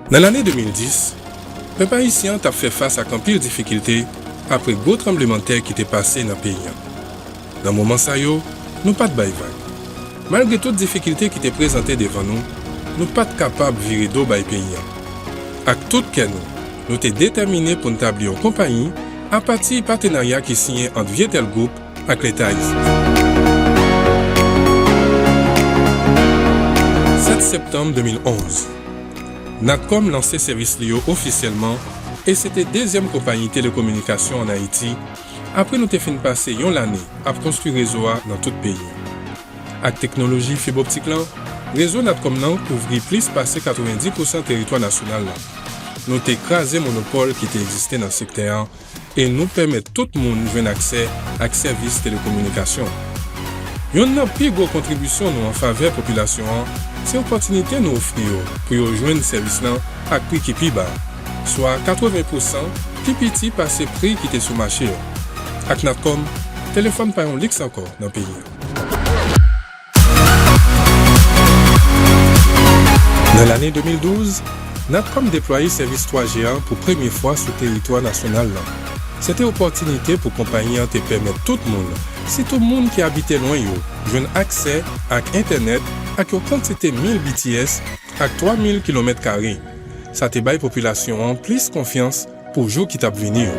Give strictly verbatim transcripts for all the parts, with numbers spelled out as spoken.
Nan lane de mil dis, pèp ayisyen an t ap fè fas ak anpil difikilte apre gwo tranblemanntè ki te pase nan peyi an. Nan moman sa yo, nou pa t bay vag. Malgre tout difikilte ki te prezante devan nou, nou pa t kapab vire do bay peyi an. Ak tout kè nou, nou te detèmine pou n tabli yon konpayi apati patenarya ki siyen ant Vietel Group ak Leta ayisyen. Sèt septanm de mil onz, Natcom lanse sèvis li yo ofisyèlman e se te dezyèm konpayi telekominikasyon ann Ayiti, apre nou te fin pase yon lane ap konstwi rezo a nan tout peyi an. Ak teknoloji fib optik lan, rezo Natcom nan kouvri plis pase katrevenndis pousan teritwa nasyonal la. Nou te kraze monopòl ki te egziste nan sektè an e nou pèmèt tout moun jwenn aksè ak sèvis telekominikasyon. Youn nan pi gwo kontribisyon nou an favè popilasyon an se opòtinite nou ofri yo pou yo jwenn sèvis lan ak pri ki pi ba, swa katreven pousan pi piti pase pri ki te sou mache a. Ak Natcom, telefòn pa yon liks ankò nan peyi an. Nan lane de mil douz, Natcom deplwaye sèvis twa G a pou premye fwa sou teritwa nasyonal lan. Se te opòtinite pou konpayi an te pèmèt tout moun, sitou moun ki abite lwen yo, jwenn aksè ak entènèt ak yon kantite mil B T S ak twa mil kilomèt kare. Sa te bay popilasyon an plis konfyans pou jou ki t ap vini yo.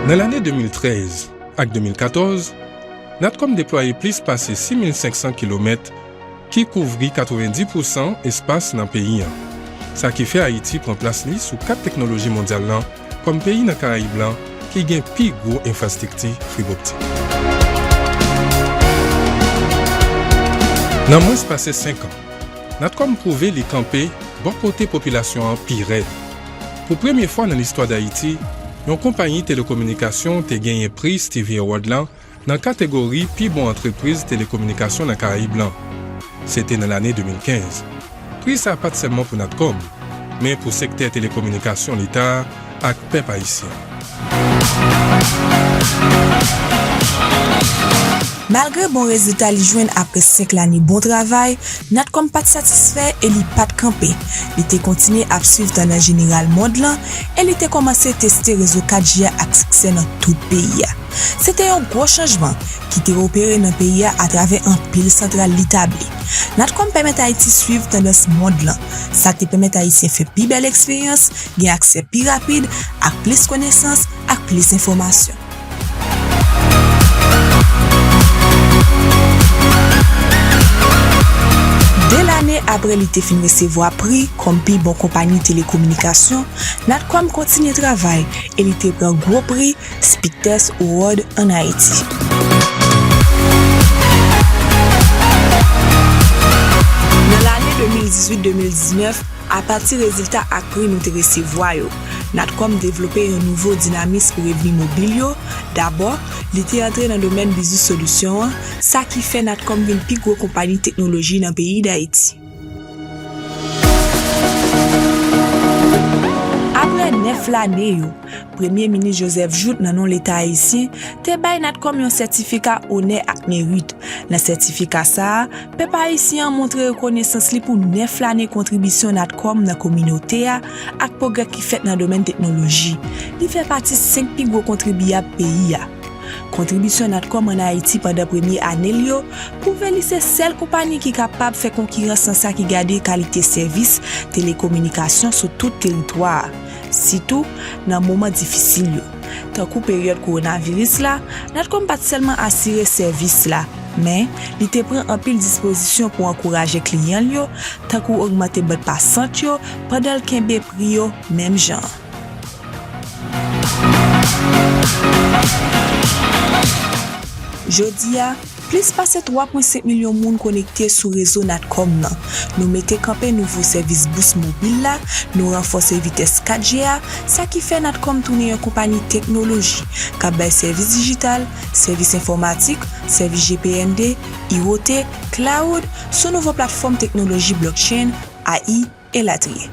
Nan lane de mil trèz ak de mil katòz, Natcom deplwaye plis pase sis mil senk san kilomèt ki kouvri katrevenndis pousan espas nan peyi an. Sa ki fè Ayiti pran plas li sou kat teknoloji mondyal lan kòm peyi nan Karayib lan ki gen pi gwo enfrastrikti fib optik. Nan mwens pase senk an, Natcom pwouve li kanpe bò kote popilasyon an pi rèd. Pou premye fwa nan listwa Dayiti, yon konpayi telekominikasyon te genyen pri Stevie Award lan nan kategori pi bon antrepriz telekominikasyon nan Karayib lan. Se te nan lane de mil kenz. Pri sa a pa t sèlman pou Natcom, men pou sektè telekominikasyon Leta a ak pèp ayisyen. Malgre bon rezilta li jwenn apre senk lane bon travay, Natcom pa t satisfè e li pa t kanpe. Li te kontinye ap swiv tandans jeneral mond lan e li te kòmanse teste rezo kat G a ak siksè nan tout peyi a. Se te yon gwo chanjman ki te opere nan peyi a atravè anpil santral li tabli. Natcom pèmèt Ayiti swiv tandans mond lan. Sa te pèmèt Ayisyen fè pi bèl eksperyans, gen aksè pi rapid ak plis konesans ak plis enfòmasyon. De lane apre li te fin resevwa pri kòm pi bon konpayi telekominikasyon, Natcom kontinye travay e li te pran gwo pri Speedtest Award ann Ayiti. Nan lane de mil dizuit de mil diznèf, apati rezilta ak pri nou te resevwa yo, Natcom devlope yon nouvo dinamis pou revni mobil yo. Dabò, li te antre nan domèn biznis solisyon an, sa ki fè Natcom vin pi gwo konpayi teknoloji nan peyi Dayiti. Apre nèf lane yo, Premye Minis Joseph Jouthe nan non Leta ayisyen te bay Natcom yon sètifika onè ak merit. Nan sètifika sa a, pèp ayisyen an montre rekonesans li pou nèf lane kontribisyon Natcom nan kominote a ak pwogrè ki fèt nan domèn teknoloji. Li fè pati senk pi gwo kontribiyab peyi a. Kontribisyon Natcom ann Ayiti pandan premye ane l yo pwouve li se sèl konpayi ki kapab fè konkirans nan sa ki gade kalite sèvis telekominikasyon sou tout teritwa a, sitou nan moman difisil yo, tankou peryòd kowonaviris la. Natcom pa t sèlman asire sèvis la, men li te pran anpil dispozisyon pou ankouraje kliyan l yo, tankou ogmante bann pasant yo pandan l kenbe pri yo menm jan an. Jodi a, plis pase twa pwen senk milyon moun konekte sou rezo Natcom nan. Nou mete kanpe nouvo sèvis bous mobil la, nou ranfòse vitès kat G a, sa ki fè Natcom tounen yon konpayi teknoloji k ap bay sèvis dijital, sèvis enfòmatik, sèvis G P N D, I O T, cloud, sou nouvo platfòm teknoloji blockchain, A I, elatriye.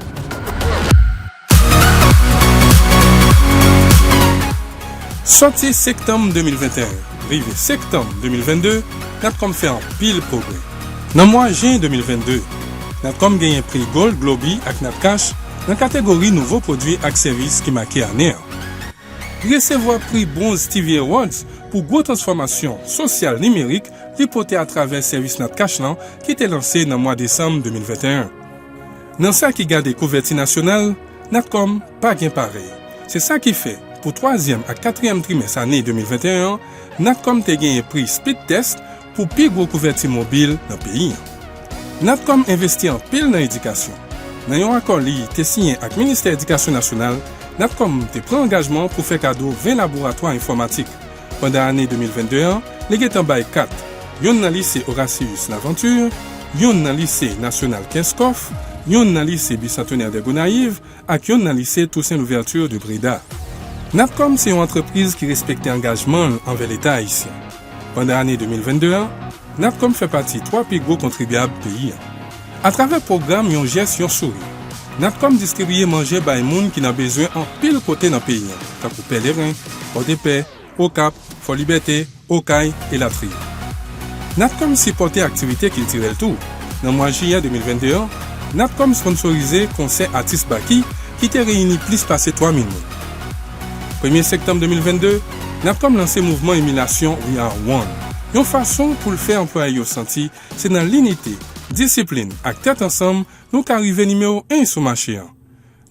Sòti septanm de mil venteyen rive septanm de mil vennde, Natcom fè anpil pwogrè. Nan mwa jen de mil vennde, Natcom genyen pri Gold Globy ak Natcash nan kategori nouvo pwodui ak sèvis ki make ane an. Li resevwa pri Bwonz T V Awards pou gwo transfòmasyon sosyal nimerik li pote atravè sèvis Natcash lan ki te lanse nan mwa desanm de mil venteyen. Nan sa ki gade kouvèti nasyonal, Natcom pa gen parèy. Se sa ki fè, pou twazyèm ak katriyèm trimès ane de mil venteyen an, Natcom te genyen pri Speedtest pou pi gwo kouvèti mobil nan peyi an. Natcom envesti anpil nan edikasyon. Nan yon akò li te siyen ak Ministè Edikasyon Nasyonal, Natcom te pran angajman pou fè kado ven laboratwa enfòmatik. Pandan ane de mil vennde an, li gentan bay kat, yonn nan lise Horatius Laventure, yonn nan lise nasyonal Kenskòf, yonn nan lise Bicentenaire de Gonayiv ak yonn nan lise Toussaint Louverture de Breda. Natcom se yon antrepriz ki respekte angajman l anvè Leta ayisyen. Pandan ane de mil vennde an, Natcom fè pati twa pi gwo kontribyab peyi an. Atravè pwogram Yon Jès, Yon Souri, Natcom distribiye manje bay moun ki nan bezwen anpil kote nan peyi an, tankou Pèleren, Pòdepè, Okap, Fòlibète, Okay, elatriye. Natcom sipòte aktivite kiltirèl tou. Nan mwa jiyè de mil vennde an, Natcom sponsorize konsè atis Baky ki te reyini plis pase twa mil moun. Premye septanm de mil vennde, Natcom lanse mouvman imilasyon We Are One, yon fason pou l fè anplwaye yo santi se nan linite, disiplin ak tèt ansanm nou ka rive nimewo en sou mache an.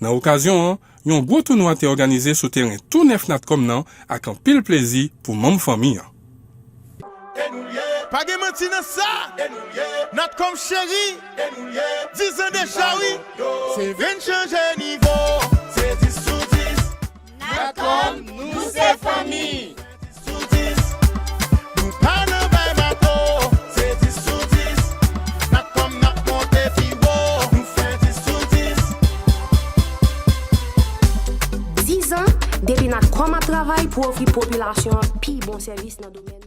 Nan okazyon an, yon gwo tounwa te òganize sou teren tou nèf Natcom nan ak anpil plezi pou manm fanmi an. Pa gen manti nan sa. Natcom cheri. Dizan deja wi. Se vin chanje nivo. Se dis sou dis. Natcom, nou se fanmi. Dis sou dis. Nou pa nan bay mato. Se dis sou dis. Natcom n ap monte pi wo. Nou fè dis sou dis. Dizan depi Natcom ap travay pou ofri popilasyon an pi bon sèvis nan domèn